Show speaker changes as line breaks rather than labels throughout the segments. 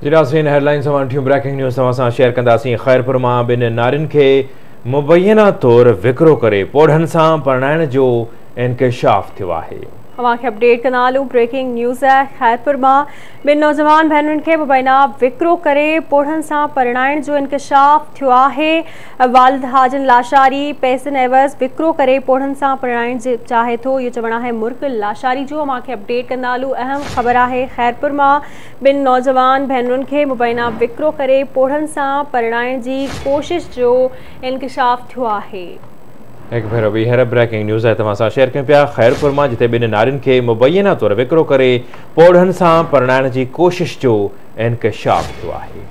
جي ناظرين هيڊلائنز اوهان ڏٺيون بريڪنگ نيوز توهان سان شيئر ڪنداسين خيرپور مان ٻن نارين کي مبينا طور وڪرو ڪري پوڙهن سان پرڻائڻ جو انڪشاف ٿيو آهي.
اوهان کي اپڊيٽ ڪندا هلون بريڪنگ نيوز خيرپور مان ٻن نوجوان ڀينرن کي مبينا وڪرو ڪري پوڙهن سان پرڻائڻ جو انڪشاف ٿيو آهي والد حاجن لاشاري پئسن عيوض وڪرو ڪري پوڙهن سان پرڻائڻ چاهي ٿو اهو چوڻ آهي مرڪ لاشاري جو اوهان کي اپڊيٽ ڪندا هلون اهم خبر آهي خيرپور مان ٻن نوجوان ڀينرن کي مبينا وڪرو ڪري پوڙهن سان پرڻائڻ جي ڪوشش جو انڪشاف ٿيو آهي.
هڪ ڀيرو ٻيهر بريڪنگ نيوز آهي توهان سان شيئر ڪيون پيا خيرپور مان جتي ٻن نارين کي مبينا طور وڪرو ڪري پوڙهن سان پرڻائڻ جي ڪوشش جو انڪشاف ٿيو آهي.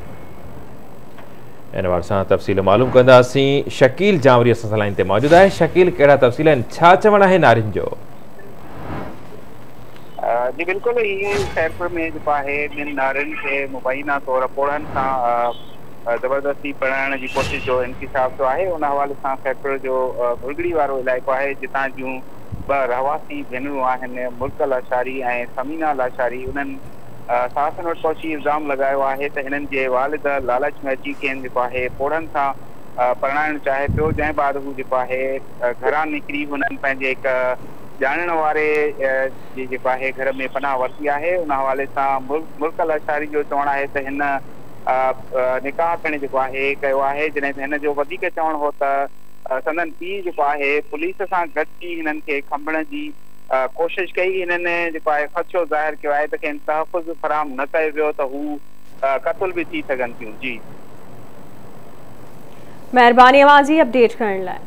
ان حوالي سان تفصيل معلوم ڪنداسين شڪيل جانوري اسان سان لائين تي موجود آهي شڪيل ڪهڙا تفصيل آهن ڇا چوڻ آهي نارين جو؟
جي بلڪل هي خيرپور ۾ جيڪو آهي ٻن نارين کي مبينا طور پوڙهن سان زبردستي پرڻائڻ جي ڪوشش جو انڪشاف ٿيو آهي ان حوالي سان خيرپور جو ڀرڳڙي وارو علائقو آهي جتان جون ٻه رهواسي ڀينرون آهن مرڪ لاشاري ۽ ثمينه لاشاري انهن صحافين وٽ پهچي الزام لڳايو آهي ته هنن جي والد لالچ ۾ اچي کين جيڪو آهي پوڙهن سان پرڻائڻ چاهي پيو جنهن بعد هو جيڪو آهي گهران نڪري هنن پنهنجي هڪ ڄاڻڻ واري جي جيڪو آهي گهر ۾ پناهه ورتي آهي ان حوالي سان مرڪ لاشاري جو چوڻ آهي ته هن نڪاح پڻ جيڪو آهي ڪيو آهي جڏهن ته هن جو وڌيڪ چوڻ هو ته سندن پيء جيڪو آهي پوليس سان گڏجي هنن کي کنڀڻ جي ڪوشش ڪئي هنن جيڪو آهي خدشو ظاهر ڪيو آهي ته کين تحفظ فراهم نه ڪيو ويو ته هو قتل به ٿي سگهن ٿيون جي.
مهرباني اوهان جي اپڊيٽ ڪرڻ لاء.